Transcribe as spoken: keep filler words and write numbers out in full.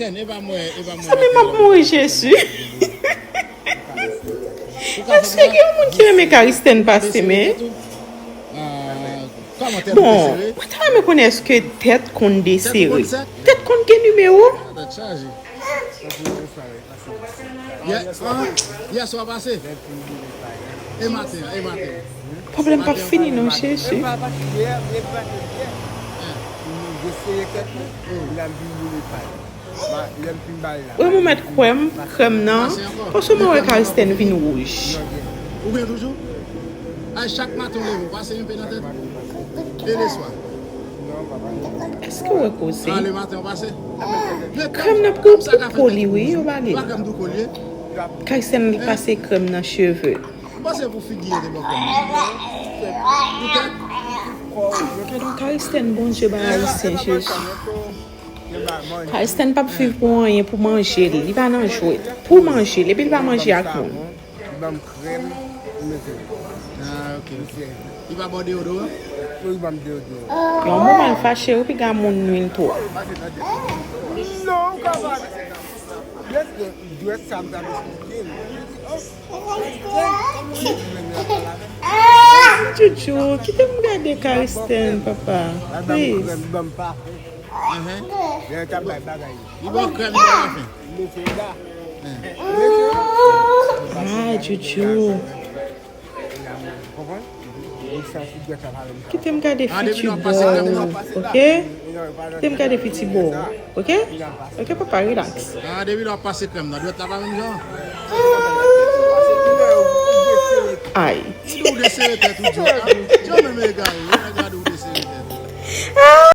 Sa menm ap mouri Jezi. Èske gen yon moun ki renmen Karistèn pase men? Bon, mwen ta renmen konnen èske tèt konn desere. Tèt konn gen nimewo? Yè swa pase. E maten an, e maten an. Pwoblèm p ap fini non, Jezi. Wi, mwen mèt kwè m, krèm nan. Paske mwen wè Karistèn vin wouj. Ou gen toujou? Ay, chak maten w leve, w pase yon pe nan tèt? E leswa? Èske w wè koze? A, lematen w pase? Krèm nan pou, pou po li, wi, yo ba li. Karistèn li pase krèm nan cheve. M panse pou figi yo te bò kò m. Poutèt. Gadon Karistèn, Bondye bay Ayisyen, Jezi. Karistèn p ap viv pou anyen, pou manje li. Li pa nan jwèt. Pou manje li, epi li pa manje ak moun. Li ban m krèm, li mete. Ah, ok, ok. Li pa ba w deodoran? Wi, li ban m deodoran. Yon moman l fache, wi, piga moun nwi l twòp. Non, ou ka pa. Dwèt sa m t ap esplike l. Jojo, kite m gade Karistèn, papa. Please. Li ba w krèm, li ba w lafen. Ay, Jojo. Kite m gade fiti bò w, ok? Kite m gade fiti bò w, ok? Ok, papa, relax. Ah, depi lè w ap pase krèm nan, dwèt la pa menm jan. Ay. Ou desere tèt ou, Joe. Joe menm egare, ou egare ou desere tèt.